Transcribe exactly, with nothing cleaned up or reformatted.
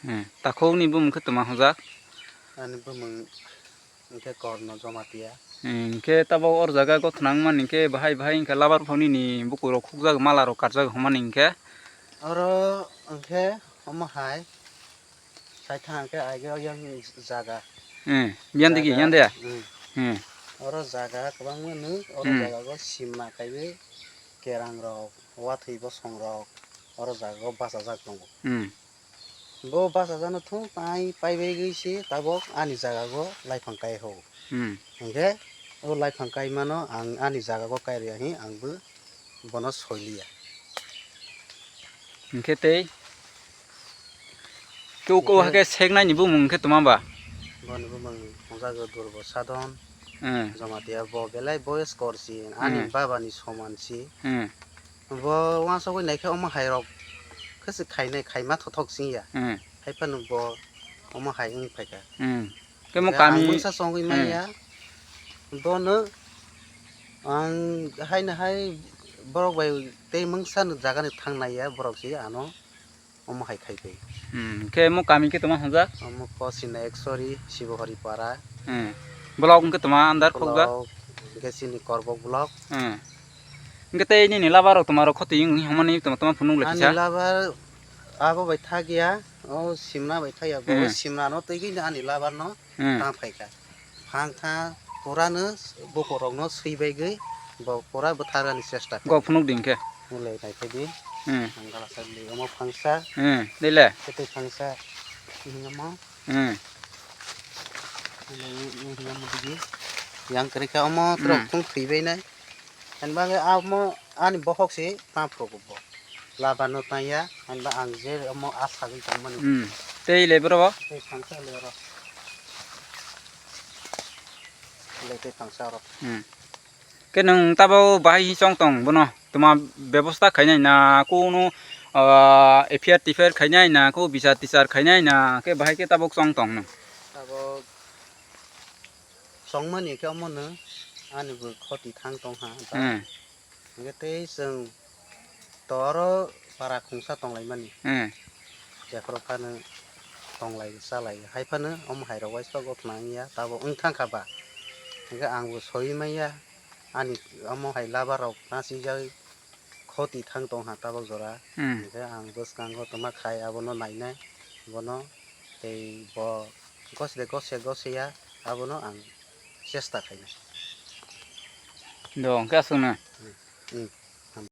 Hmm. Takhukni bumung khe toma hwnjak? Ani bumung hwnkhe Korno Jamatia. Hmm, hwnkhe tabok or jaga gothnang mani hwnkhe bahai bahai hwnkhe labar phone ni bukurok khukjak, mala rok karjak hwnmani hwnkhe. Oro hwnkhe omo hai sai thang khe aige yang jaga. Hmm, yan digi, jaga, yan de. Hmm. Hmm. Oro jaga kwbangma nw, oro hmm jaga go simna kaiwi kerang rok, wathwi bosong rok, oro jaga go bachajak tongo. Hmm. Bo bachajano thung pai, paibaigwi se tabok ani jaga go laiphang kai ho. Hmm. Hwnkhe o laiphang kai mano ang ani jaga go kai rwya hi ang bo bono soi liya. Hwnkhe tei keu keu hwnkhe hakhe seknai ni bumung hwnkhe toma ba? Boni bumung hwnjago Durbo Sadon. Hmm. Jamatia bo belai boyes kor si, ani hmm baba ni soman si. Hmm. Bo uansugwi naikhe omo hai rok khe se khainai, khaima thothok sing ya. Hmm. Hai phano bo omo hai wng phaikha. Hmm. Khe mo hwnkhe ang kami mungsa chongwi hmm manya. Bono ang haino hai borok bai tei mungsa no jaga ni thang nai ya borok se ano. Omo hai khai twi. Hmm, khe mo kami khe toma hwnjak? Omo Kosina Eksori, Sibohori Para. Hmm. Block hwnkhe toma under khokjak? Block hwnkhe chini Korbok block. Hmm. Hwnkhe tei nini labar rok toma rok khoti wng hwnmani toma toma phunuk lai kisa? Ani labar abo bai thak ya, o simna bai thak ya, bo hmm simna no twi gwi ani labar no hmm tang phaikha. Phang kha pura no bukurok no swibaigwi bo pura bwtharani chesta kha. Go phunuk di hwnkhe. Ulai nai khe di. Hmm. Ang gala sa di omo phangsa. Hmm. Dile. Kete phangsa. Ini omo. Hmm. Ini, ini omo di. Yang kwrwi kha omo hmm trok thung thwibai nai. Ani bagwi amo ani bokhok se tang phuru bo. Laba no tang ya, ani ba ang je omo a sagwi tong mani. Hmm. Tei le boro bo? Tei phangsa le oro. Le tei phangsa oro. Hmm. Ke nwng tabo bahai hi chong tong bono? Toma bebosta khainai na kunu, ah, F I R T F I R khainai na ku bichar tichar khainai na ke bahai ke tabok chong tong nwng? Tabok chongmani khe omono ani bo khoti thang tong ha da. Hmm. Hingke tei chwng to oro para khungsa tong lai mani. Hmm. Jephuru phano tong lai cha lai hai phano omo hai rok uaisa gotna wng ya tabok wng thang kha ba. Hingke ang bo soi manya ani omo hai labar rok na swijagwi khoti thang tong ha tabok jora. Hmm. Hingke ang bwskango tongma khai abono nainai bono tei bo gosde gosya gosya abono ang chesta khainai. Do hingke aswkno. Hmm. Hmm.